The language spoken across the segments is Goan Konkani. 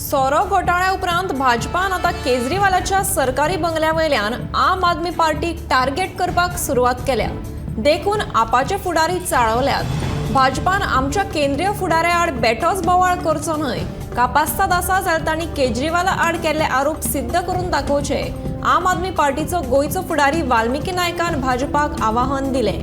सोरो घोटाळ्या उपरांत भाजपान आतां केजरीवालाच्या सरकारी बंगल्या वयल्यान आम आदमी पार्टीक टार्गेट करपाक सुरवात केल्या. देखून आपाचे फुडारी चाळवल्यात. भाजपान आमच्या केंद्रीय फुडाऱ्या आड बेठोच बोवाळ करचो न्हय. कापास्ताद आसा जाल्यार तांणी केजरीवाला आड केल्ले आरोप सिद्ध करून दाखोवचे. आम आदमी पार्टीचो गोंयचो फुडारी वाल्मिकी नायकान भाजपाक आवाहन दिलें.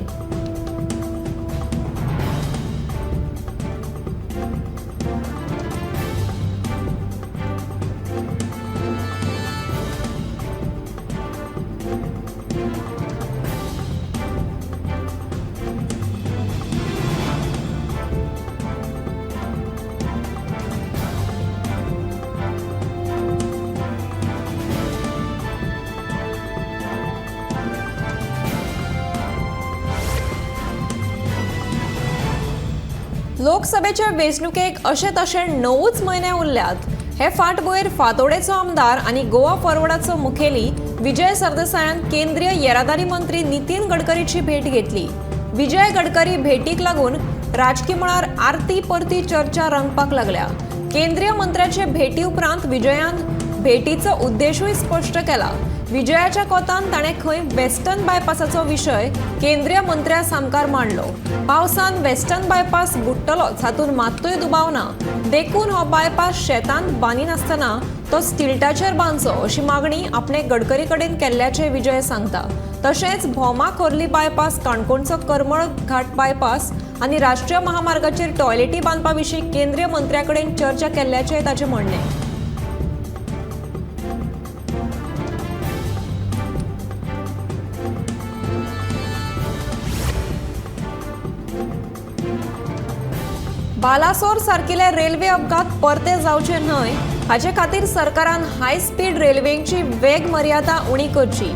लोकसभेच्या वेंचणुकेक अशे तशे 9 म्हयने उरल्यात. हे फाटभुंयेर फातोडेचो आमदार आनी गोवा फॉरवर्डाचो मुखेली विजय सरदेसायान केंद्रीय येरादारी मंत्री नितीन गडकरीची भेट घेतली. विजय गडकरी भेटीक लागून राजकी मळार आरती परती चर्चा रंगपाक लागल्या. केंद्रीय मंत्र्याचे भेटी उपरांत विजयान भेटीचो उद्देशूय स्पश्ट केला. विजयाच्या कोतान ताणें खंय वेस्टर्न बायपासाचो विशय केंद्रीय मंत्र्या सामकार मांडलो. पावसान वेस्टर्न बायपास बुडटलोच हातूंत मात्तूय दुबाव ना, देखून हो बायपास शेतांत बांदिनासतना तो स्टिल्टाचेर बांदचो अशी मागणी आपणे गडकरी कडेन केल्ल्याचें विजय सांगता. तशेंच भोमा खोर्ली बायपास, काणकोणचो करमळ घाट बायपास आनी राष्ट्रीय महामार्गाचेर टॉयलेटी बांदपा विशीं केंद्रीय मंत्र्या कडेन चर्चा केल्ल्याचें ताचें म्हणणें. बालासोर सारकिले रेल्वे अपघात परते जावचे न्हय हाचे खातीर सरकारान हाय स्पीड रेल्वेंची वेग मर्यादा उणी करची,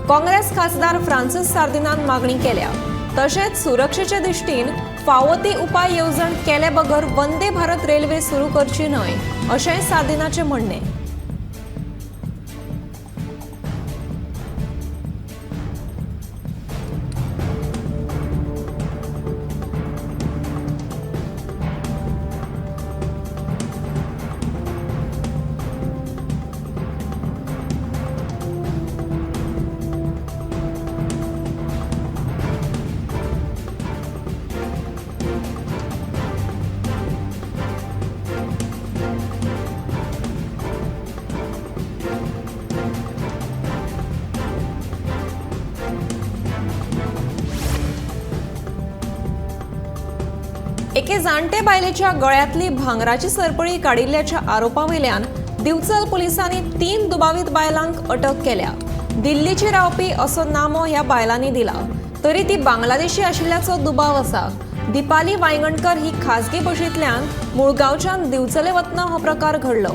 काँग्रेस खासदार फ्रांसीस सार्दिनान मागणी केल्या. तशेंच सुरक्षेचे दृश्टीन फावो ती उपाय येवजण केले बगर वंदे भारत रेल्वे सुरू करची न्हय अशेंय सार्दिनाचें म्हणणें. एके जाणटे बायलेच्या गळ्यांतली भांगराची सरपळी काडिल्ल्याच्या आरोपावेल्यान दिवचल पुलिसांनी 3 दुबावीत बायलांक अटक केल्या. दिल्लीची रावपी असो नामो ह्या बायलांनी दिला, तरी ती बांगलादेशी आशिल्ल्याचो दुबाव आसा. दीपाली वायंगणकर ही खाजगी बशींतल्यान मुळगांवच्यान दिवचले वतना हो प्रकार घडलो.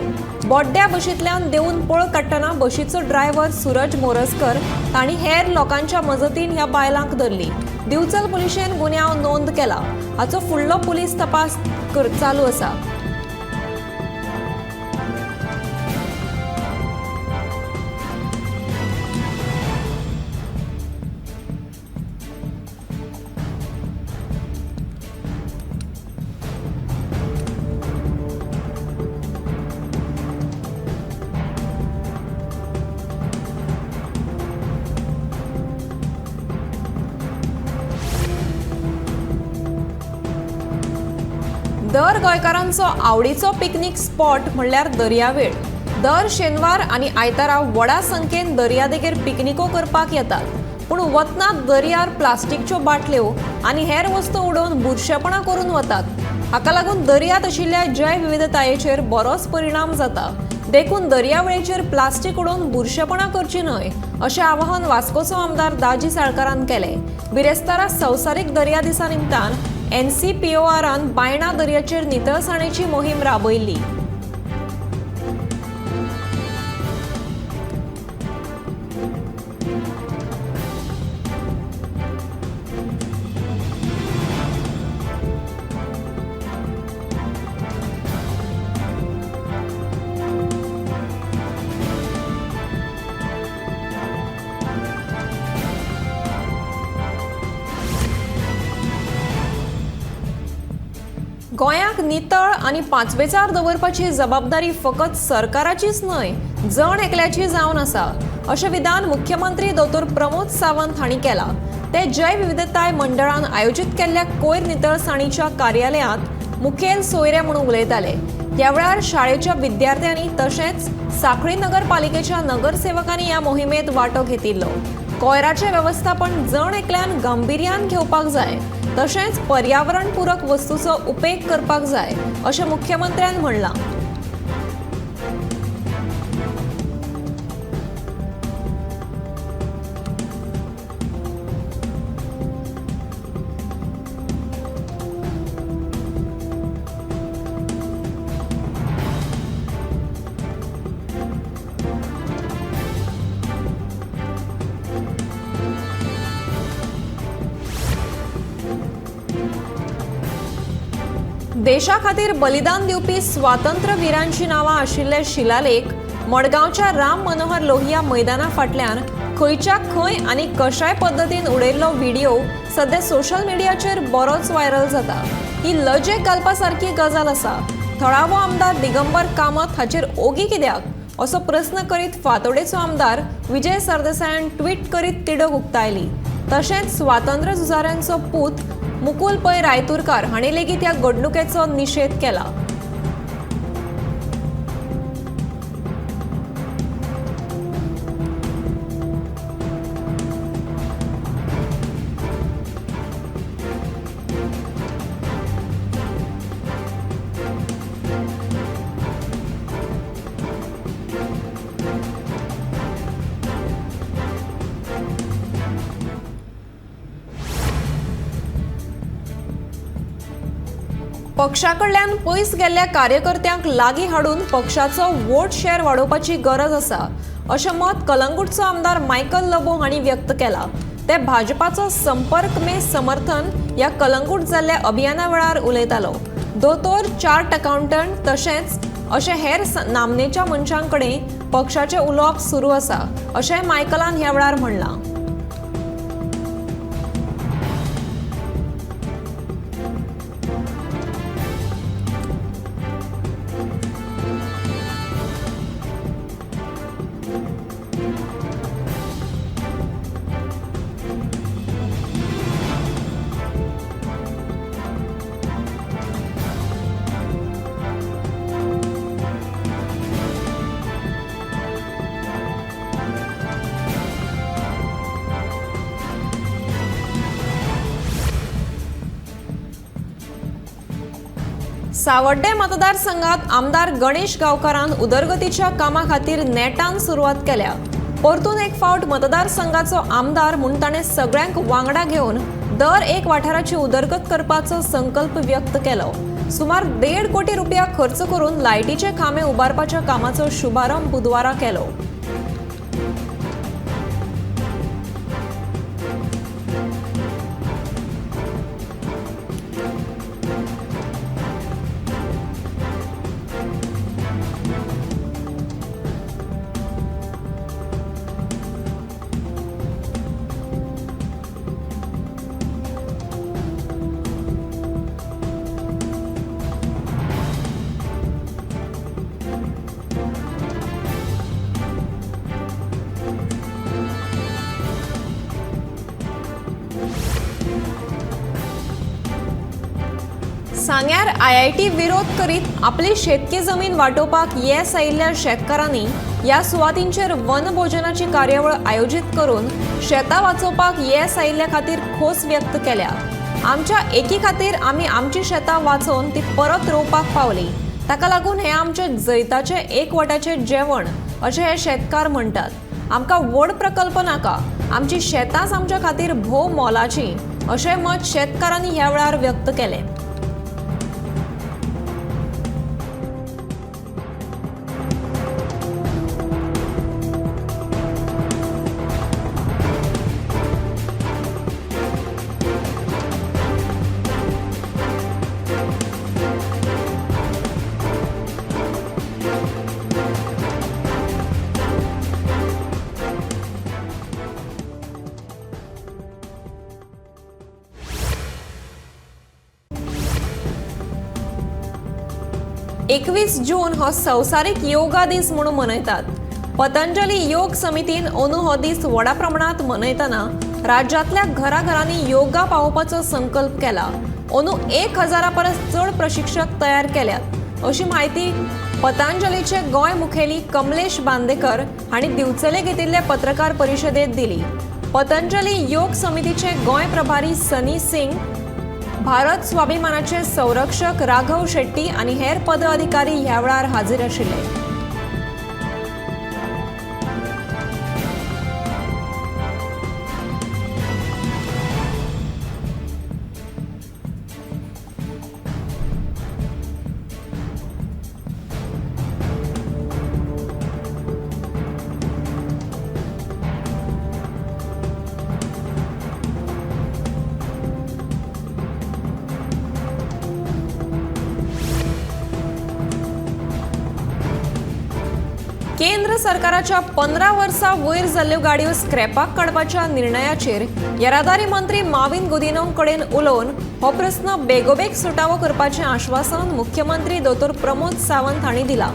बोड्ड्या बशींतल्यान देंवून पळ काडटना बशीचो ड्रायव्हर सूरज मोरजकर तांणी हेर लोकांच्या मजतीन ह्या बायलांक धरली. दिवचल पुलिशेन गुन्यांव नोंद केला. हाचो फुडलो पुलीस तपास चालू आसा. दर गोंयकारांचो आवडीचो पिकनीक स्पॉट म्हणल्यार दर्यावेळ. दर शेनवार आनी आयतारा व्हडा संख्येन दर्यादेगेर पिकनिको करपाक येतात. पूण वतना दर्यार प्लास्टिकच्यो बाटल्यो आनी हेर वस्तू उडोवन बुरशेपणां करून वतात. हाका लागून दर्यांत आशिल्ल्या जैवविविधतायेचेर बरोच परिणाम जाता. देखून दर्यावेळेचेर प्लास्टीक उडोवन बुरशेपणां करची न्हय अशें आवाहन वास्कोचो आमदार दाजी साळकारान केलें. बिरेस्तारा संवसारीक दर्या दिसा निमतान NCPORान बायणा दर्याचेर नितळसाणेची मोहीम राबयल्ली. गोंयाक नितळ आनी पांचवेचार दवरपाची जबाबदारी फकत सरकाराचीच न्हय, जण एकल्याची जावन आसा, अशें विधान मुख्यमंत्री दोतोर प्रमोद सावंत हांणी केलां. ते जैवविविधताय मंडळान आयोजीत केल्ल्या कोयर नितळसाणीच्या कार्यालयांत मुखेल सोयरे म्हणून उलयताले. ह्या वेळार शाळेच्या विद्यार्थ्यांनी तशेंच सांखळी नगरपालिकेच्या नगरसेवकांनी ह्या मोहिमेंत वांटो घेतिल्लो. कोयराचें वेवस्थापन जण एकल्यान गांभिर्यान घेवपाक जाय, तशेंच पर्यावरण पूरक वस्तूचो उपेग करपाक जाय, अशें मुख्यमंत्र्यान म्हणलां. देशा खातीर बलिदान दिवपी स्वातंत्र्यवीरांची नांवां आशिल्ले शिलालेख मडगांवच्या राम मनोहर लोहिया मैदाना फाटल्यान खंयच्या खंय आनी कशाय पद्दतीन उडयल्लो व्हिडिओ सध्या सोशल मिडियाचेर बरोच व्हायरल जाता. ही लजेक घालपा सारकी गजाल आसा. थळावो आमदार दिगंबर कामत हाचेर ओगी कित्याक असो प्रस्न करीत फातोडेचो आमदार विजय सरदेसायान ट्वीट करीत तिडक उक्तायली. तशेंच स्वातंत्र्य झुजाऱ्यांचो पूत मुकुल पै रायतुरकार हांणी लेगीत ह्या घडणुकेचो निशेध केला. पक्षा कडल्यान पयस गेल्ल्या कार्यकर्त्यांक लागीं हाडून पक्षाचो वोट शेअर वाडोवपाची गरज आसा, अशें मत कलंगूटचो आमदार मायकल लोबो हांणी व्यक्त केलां. ते भाजपाचो संपर्क में समर्थन ह्या कलंगूट जाल्ल्या अभियाना वेळार उलयतालो. दोतोर, चार्ट अकाउंटंट तशेंच अशें हेर नामनेच्या मनशां कडेन पक्षाचें उलोवप सुरू आसा, अशें मायकलान ह्या वेळार म्हणलां. सावड्डे मतदारसंघात आमदार गणेश गांवकारान उदरगतीच्या कामा खातीर नेटान सुरवात केल्या. परतून एक फावट मतदारसंघाचो आमदार म्हूण ताणें सगळ्यांक वांगडा घेवन दर एक वाठाराची उदरगत करपाचो संकल्प व्यक्त केलो. सुमार 1.5 कोटी रुपया खर्च करून लायटीचे खांबे उबारपाच्या कामाचो शुभारंभ बुधवारा केलो. सांग्यार IIT विरोध करीत आपली शेतकी जमीन वाटोवपाक येस आयिल्ल्या शेतकारांनी ह्या सुवातींचेर वनभोजनाची कार्यावळ आयोजीत करून शेतां वाचोवपाक येस आयिल्ल्या खातीर खोस व्यक्त केल्या. आमच्या एकी खातीर आमी आमची शेतां वाचोवन ती परत रोवपाक पावली, ताका लागून हें आमचें जैताचें एकवटाचें जेवण अशें हे शेतकार म्हणटात. आमकां व्हड प्रकल्प नाका, आमची शेतांच आमच्या खातीर भोव मोलाची अशें मत शेतकारांनी ह्या वेळार व्यक्त केलें. 21 जून हो संवसारीक योगा दीस म्हणून मनयतात. पतंजली योग समितीन अंदू हो दीस व्हडा प्रमाणात मनयतना राज्यांतल्या घराघरांनी योगा पावोवपाचो संकल्प केला. अंदू 1000 परस चड प्रशिक्षक तयार केल्यात अशी म्हायती पतंजलीचे गोंय मुखेली कमलेश बांदेकर हांणी दिवचले घेतिल्ले पत्रकार परिशदेत दिली. पतंजली योग समितीचे गोंय प्रभारी सनी सिंग, भारत स्वाभिमानाचे संरक्षक राघव शेट्टी आनी हेर पदाधिकारी ह्या वेळार हाजीर आशिल्ले. केंद्र सरकाराच्या 15 वर्सां वयर जाल्ल्यो गाडयो स्क्रॅपाक काडपाच्या निर्णयाचेर येरादारी मंत्री माविन गुदिन्हो कडेन उलोवन हो प्रस्न बेगोबेग सुटावो करपाचें आश्वासन मुख्यमंत्री दोतोर प्रमोद सावंत हांणी दिलां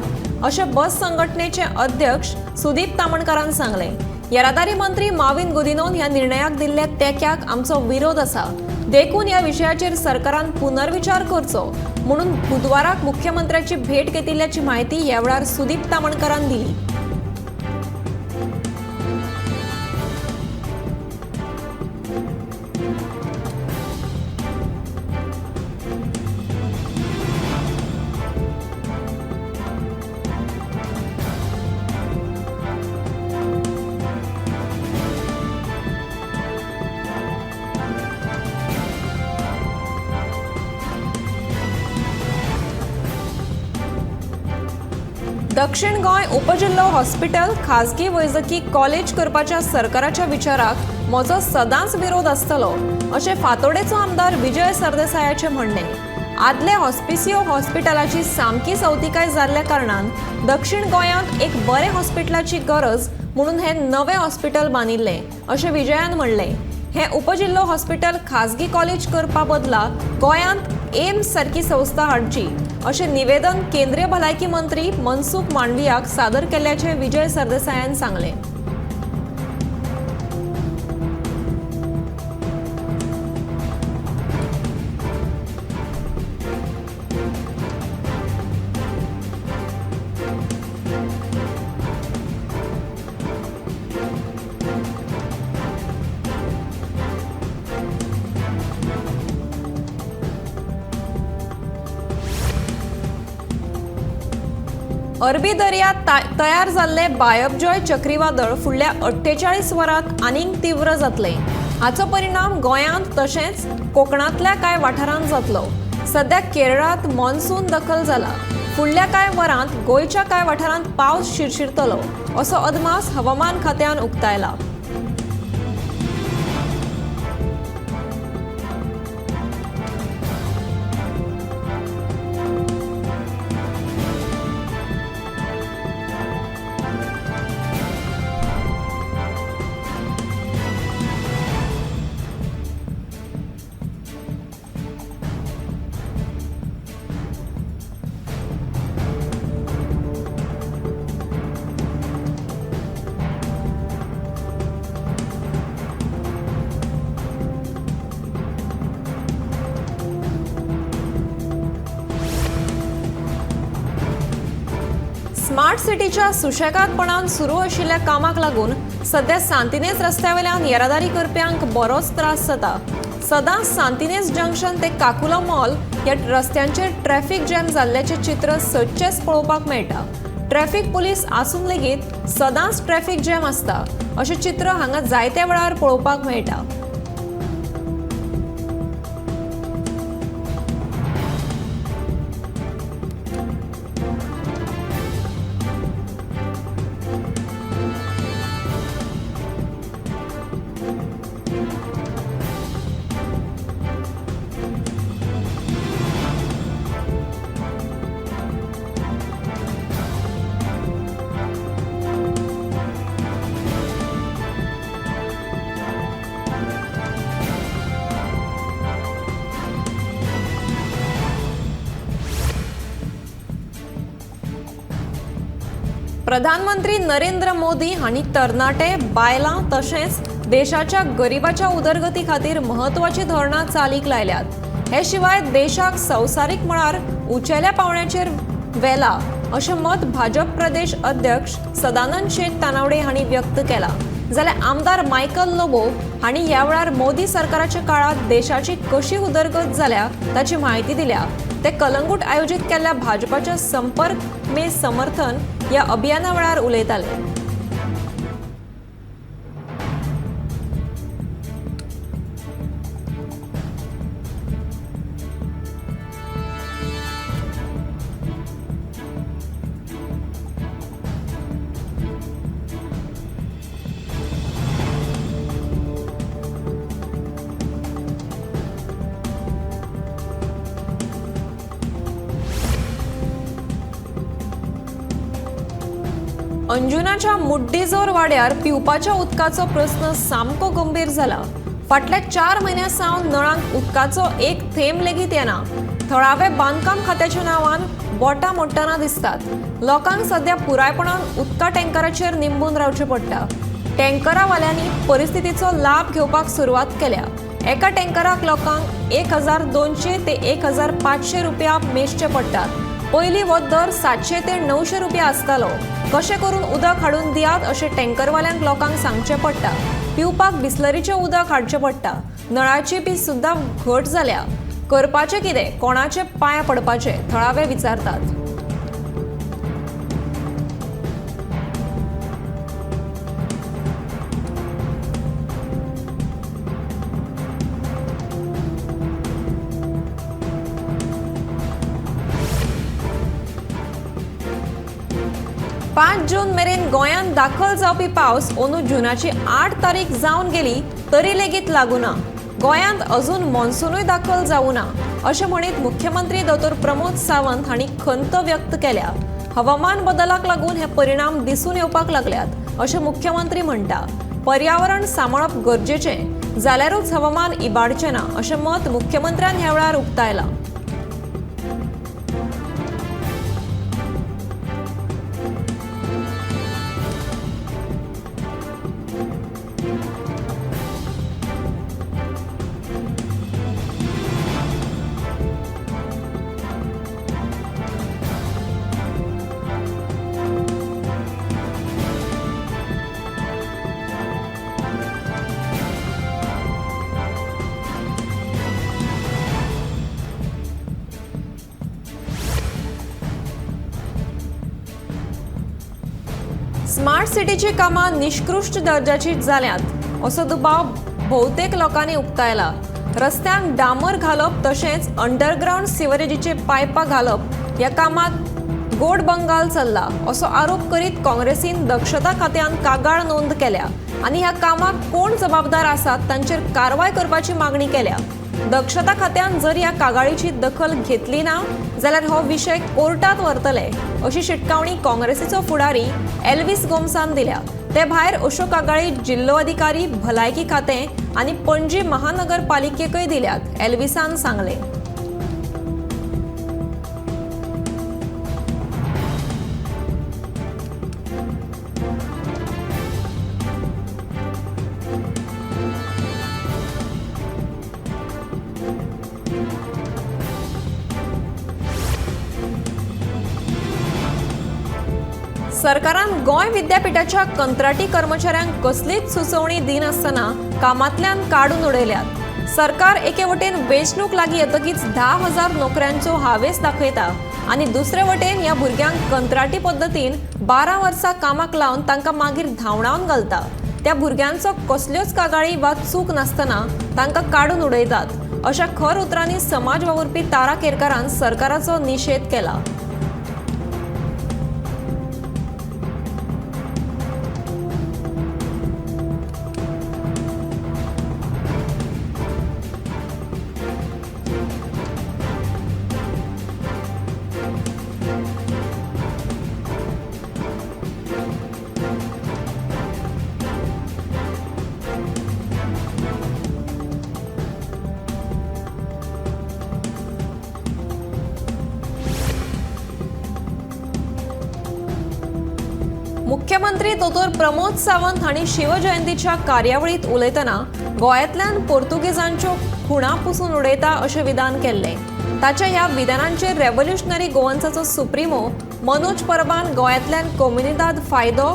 अशें बस संघटनेचे अध्यक्ष सुदीप तामणकारान सांगलें. येरादारी मंत्री माविन गुदिन्होन ह्या निर्णयाक दिल्ल्या तेंक्याक आमचो विरोध आसा, देखून ह्या विशयाचेर सरकारान पुनर्विचार करचो म्हणून बुधवाराक मुख्यमंत्र्याची भेट घेतिल्ल्याची म्हायती ह्या वेळार सुदीप तामणकारान दिली. दक्षिण गोंय उपजिल्लो हॉस्पिटल खाजगी वैजकी कॉलेज करपाच्या सरकाराच्या विचाराक म्हजो सदांच विरोध आसतलो अशें फातोडेचो आमदार विजय सरदेसायाचें म्हणणें. आदले हॉस्पिसियो हॉस्पिटलाची सामकी सवतिकाय जाल्ल्या कारणान दक्षिण गोंयांत एक बरें हॉस्पिटलाची गरज म्हणून हें नवें हॉस्पिटल बांदिल्लें अशें विजयान म्हणलें. हें उपजिल्लो हॉस्पिटल खाजगी कॉलेज करपा बदला गोंयांत एम्स सारकी संस्था हाडची अशें निवेदन केंद्रीय भलायकी मंत्री मनसुख मांडवियाक सादर केल्ल्याचें विजय सरदेसायान सांगलें. अरबी दर्यांत तयार जाल्लें बायबजॉय चक्रीवादळ फुडल्या 48 वरांत आनीक तीव्र जातलें. हाचो परिणाम गोंयांत तशेंच कोकणांतल्या कांय वाठारांत जातलो. सद्या केरळांत मॉन्सून दखल जाला. फुडल्या कांय वरांत गोंयच्या कांय वाठारांत पावस शिरशिरतलो असो अदमास हवामान खात्यान उक्तायला. स्मार्ट सिटीच्या सुशेगादपणान सुरू आशिल्ल्या कामाक लागून सध्या सांतिनेज रस्त्यावेल्यान येरादारी करप्यांक बरोच त्रास जाता. सदांच सांतिनेज जंक्शन ते काकुला मॉल ह्या रस्त्यांचेर ट्रॅफिक जॅम जाल्ल्याचें चित्र सदचेंच पळोवपाक मेळटा. ट्रॅफिक पुलीस आसून लेगीत सदांच ट्रॅफिक जॅम आसता अशें चित्र हांगा जायत्या वेळार पळोवपाक मेळटा. प्रधानमंत्री नरेंद्र मोदी हांणी तरणाटे, बायलां तशेंच देशाच्या गरिबाच्या उदरगती खातीर म्हत्वाचीं धोरणां चालीक लायल्यात. हे शिवाय देशाक संवसारीक मळार उंचेल्या पांवड्याचेर व्हेला अशें मत भाजप प्रदेश अध्यक्ष सदानंद शेट तानावडे हांणी व्यक्त केलां. जाल्यार आमदार मायकल लोबो हांणी ह्या वेळार मोदी सरकाराच्या काळांत देशाची कशी उदरगत जाल्या ताची म्हायती दिल्या. ते कलंगूट आयोजीत केल्ल्या भाजपाच्या संपर्क में समर्थन ह्या अभियाना वेळार उलयताले. अंजुनाच्या मुड्डीजोर वाड्यार पिवपाच्या उदकाचो प्रस्न सामको गंभीर जाला. फाटल्या 4 म्हयन्यां सावन नळांक उदकाचो एक थेंब लेगीत येना. थळावे बांदकाम खात्याच्या नांवान बोटां मोडटना दिसतात. लोकांक सद्या पुरायपणान उदका टँकराचेर निंबून रावचें पडटा. टँकरावाल्यांनी परिस्थितीचो लाभ घेवपाक सुरवात केल्या. एका टँकराक लोकांक 1200 ते 1500 रुपया मेजचे पडटात. पयलीं हो दर 700 ते 900 रुपया आसतालो. कशें करून उदक हाडून दियात अशें टँकरवाल्यांक लोकांक सांगचें पडटा. पिवपाक बिस्लरीचें उदक हाडचें पडटा. नळाची बी सुद्दां घट जाल्या. करपाचें कितें, कोणाचे पांय पडपाचे, थळावे विचारतात. पांच जून मेरेन गोंयांत दाखल जावपी पावस अंदू जुनाची 8 तारीख जावन गेली तरी लेगीत लागूना. गोंयांत अजून मॉन्सूनूय दाखल जावना अशें म्हणीत मुख्यमंत्री दोतोर प्रमोद सावंत हांणी खंत व्यक्त केल्या. हवामान बदलाक लागून हे परिणाम दिसून येवपाक लागल्यात अशें मुख्यमंत्री म्हणटा. पर्यावरण सांबाळप गरजेचें जाल्यारूच हवामान इबाडचें ना अशें मत मुख्यमंत्र्यान ह्या वेळार उक्तायलां. स्मार्ट सिटीची कामां निष्कृष्ट दर्जाची जाल्यांत असो दुबाव भोवतेक लोकांनी उक्तायला. रस्त्यांक डांबर घालप तशेंच अंडरग्रावंड सिवरेजीचे पायपां घालप ह्या कामांत गोड बंगाल चल्ला असो आरोप करीत काँग्रेसीन दक्षता खात्यान कागाळ नोंद केल्या आनी ह्या कामाक कोण जबाबदार आसात तांचेर कारवाय करपाची मागणी केल्या. दक्षता खात्यान जर ह्या कागाळीची दखल घेतली ना जाल्यार हो विशय कोर्टात व्हरतले अशी शिटकावणी काँग्रेसीचो फुडारी एल्विस गोम्सान दिल्या. ते भायर अश्यो कागाळी जिल्लो अधिकारी, भलायकी खातें आनी पणजी महानगरपालिकेकय दिल्यात, एल्विसान सांगलें. सरकारान गोंय विद्यापीठाच्या कंत्राटी कर्मचाऱ्यांक कसलीच सुचोवणी दिनासतना कामांतल्यान काडून उडयल्यात. सरकार एके वटेन वेंचणूक लागीं येतकीच 10,000 नोकऱ्यांचो हावेस दाखयता आनी दुसरे वटेन ह्या भुरग्यांक कंत्राटी पद्दतीन 12 वर्सां कामाक लावन तांकां मागीर धांवडावन घालता. त्या भुरग्यांचो कसल्योच कागाळी वा चूक नासतना तांकां काडून उडयतात अशा खर उतरांनी समाज वावुरपी तारा केरकारान सरकाराचो निशेध केला. मुख्यमंत्री दोतोर प्रमोद सावंत हांणी शिवजयंतीच्या कार्यावळीत उलयतना गोंयांतल्यान पोर्तुगेजांच्यो खुणा पुसून उडयता अशें विधान केल्लें. ताच्या ह्या विधानांचेर रेव्होल्युशनरी गोवन्साचो सुप्रिमो मनोज परबान गोंयांतल्यान कोमुनिदाद फायदो,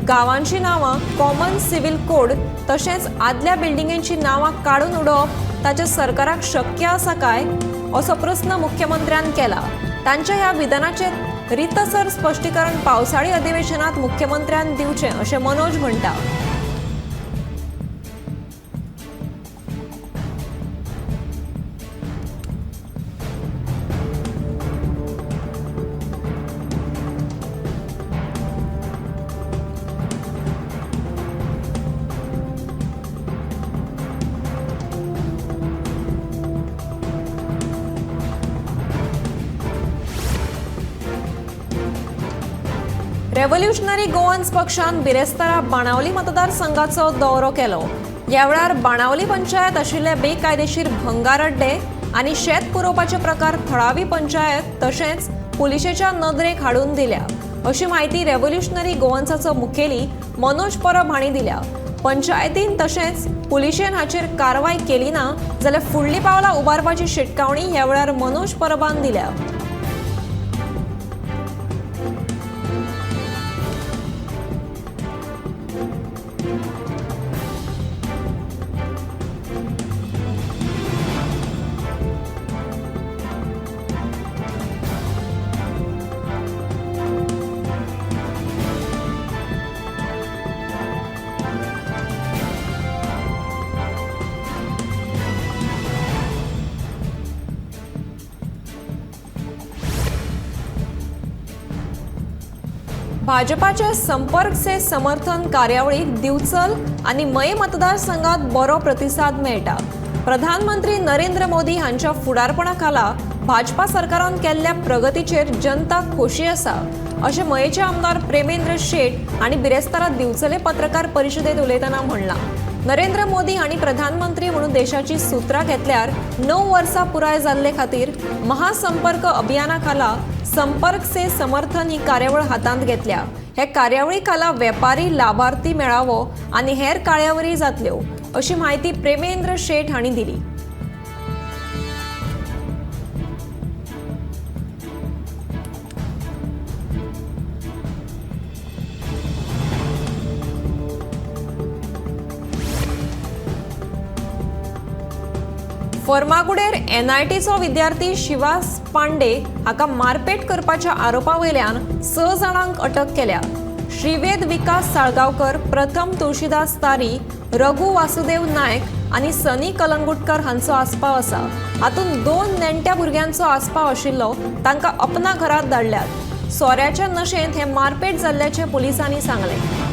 गांवांची नांवां, कॉमन सिव्हिल कोड तशेंच आदल्या बिल्डिंगेंची नांवां काडून उडोवप ताच्या सरकाराक शक्य आसा काय असो प्रस्न मुख्यमंत्र्यान केला. तांच्या ह्या विधानाचेर रितसर स्पश्टीकरण पावसाळी अधिवेशनात मुख्यमंत्र्यान दिवचें अशें मनोज म्हणटा. रेव्होल्युशनरी गोवन्स पक्षान बिरेस्तारा बाणावली मतदारसंघाचो दौरो केलो. ह्या वेळार बाणावली पंचायत आशिल्ले बेकायदेशीर भंगार अड्डे आनी शेत पुरोवपाचे प्रकार थळावी पंचायत तशेंच पुलिशेच्या नदरेक हाडून दिल्या अशी म्हायती रेव्होल्युशनरी गोवन्साचो मुखेली मनोज परब हांणी दिल्या. पंचायतीन तशेंच पुलिशेन हाचेर कारवाय केली ना जाल्यार फुडलीं पावलां उबारपाची शिटकावणी ह्या वेळार मनोज परबान दिल्या. भाजपाचे संपर्क से समर्थन कार्यावळीक दिवचल आनी मये मतदारसंघात बरो प्रतिसाद मेळटा. प्रधानमंत्री नरेंद्र मोदी हांच्या फुडारपणा खाला भाजपा सरकारान केल्ल्या प्रगतीचेर जनता खोशी आसा अशें मयेचे आमदार प्रेमेंद्र शेट हांणी बिरेस्तारा दिवचले पत्रकार परिशदेंत उलयतना म्हणलां. नरेंद्र मोदी हांणी प्रधानमंत्री म्हणून देशाची सुत्रां घेतल्यार 9 वर्सां पुराय जाल्ले खातीर महासंपर्क अभियाना खाला संपर्क से समर्थन ही कार्यावळ हातांत घेतल्या. हे कार्यावळी खाला वेपारी लाभार्थी मेळावो आनी हेर कार्यावळी जातल्यो अशी म्हायती प्रेमेंद्र शेट हांणी दिली. फर्मागुडेर एनआयटीचो विद्यार्थी शिवास पांडे हाका मारपेट करपाच्या आरोपा वयल्यान 6 जाणांक अटक केल्या. श्रीवेद विकास साळगांवकर, प्रथम तुळशीदास तारी, रघु वासुदेव नायक आनी सनी कलंगुटकर हांचो आस्पाव आसा. हातूंत 2 नेण्ट्या भुरग्यांचो आस्पाव आशिल्लो. तांकां अपना घरात धाडल्यात. सोऱ्याच्या नशेंत हे मारपेट जाल्ल्याचें पुलिसांनी सांगलें.